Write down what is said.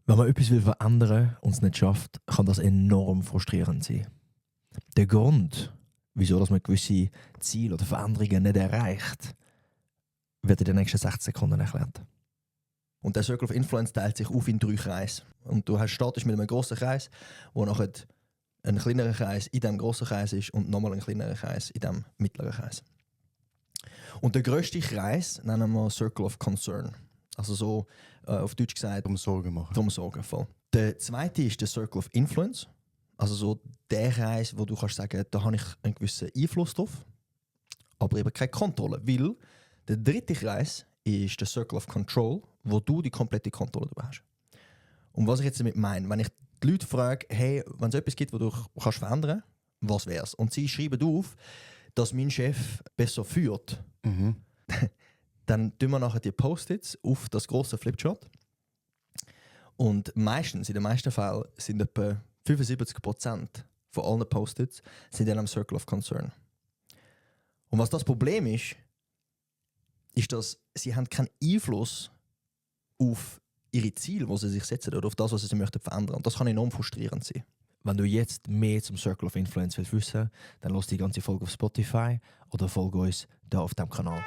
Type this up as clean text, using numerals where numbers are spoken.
Wenn man etwas verändern will und es nicht schafft, kann das enorm frustrierend sein. Der Grund, wieso dass man gewisse Ziele oder Veränderungen nicht erreicht, wird in den nächsten 60 Sekunden erklärt. Und der Circle of Influence teilt sich auf in 3 Kreise. Und du startest mit einem grossen Kreis, wo nachher ein kleinerer Kreis in diesem grossen Kreis ist und nochmal ein kleinerer Kreis in diesem mittleren Kreis. Und der grösste Kreis nennen wir Circle of Concern. Also so auf Deutsch gesagt... Um Sorgen machen. Drum Sorgen, voll. Der zweite ist der Circle of Influence. Also so der Kreis, wo du kannst sagen, da habe ich einen gewissen Einfluss drauf, aber eben keine Kontrolle. Weil der dritte Kreis ist der Circle of Control, wo du die komplette Kontrolle darüber hast. Und was ich jetzt damit meine, wenn ich die Leute frage, hey, wenn es etwas gibt, was du kannst verändern kannst, was wäre es? Und sie schreiben auf, dass mein Chef besser führt. Mhm. Dann tun wir nachher die Post-its auf das grosse Flipchart. Und meistens, in den meisten Fällen, sind etwa 75% von allen Post-its sind dann am Circle of Concern. Und was das Problem ist, ist, dass sie haben keinen Einfluss auf ihre Ziele, die sie sich setzen oder auf das, was sie möchten verändern. Und das kann enorm frustrierend sein. Wenn du jetzt mehr zum Circle of Influence willst wissen, dann lass die ganze Folge auf Spotify oder folge uns hier auf diesem Kanal.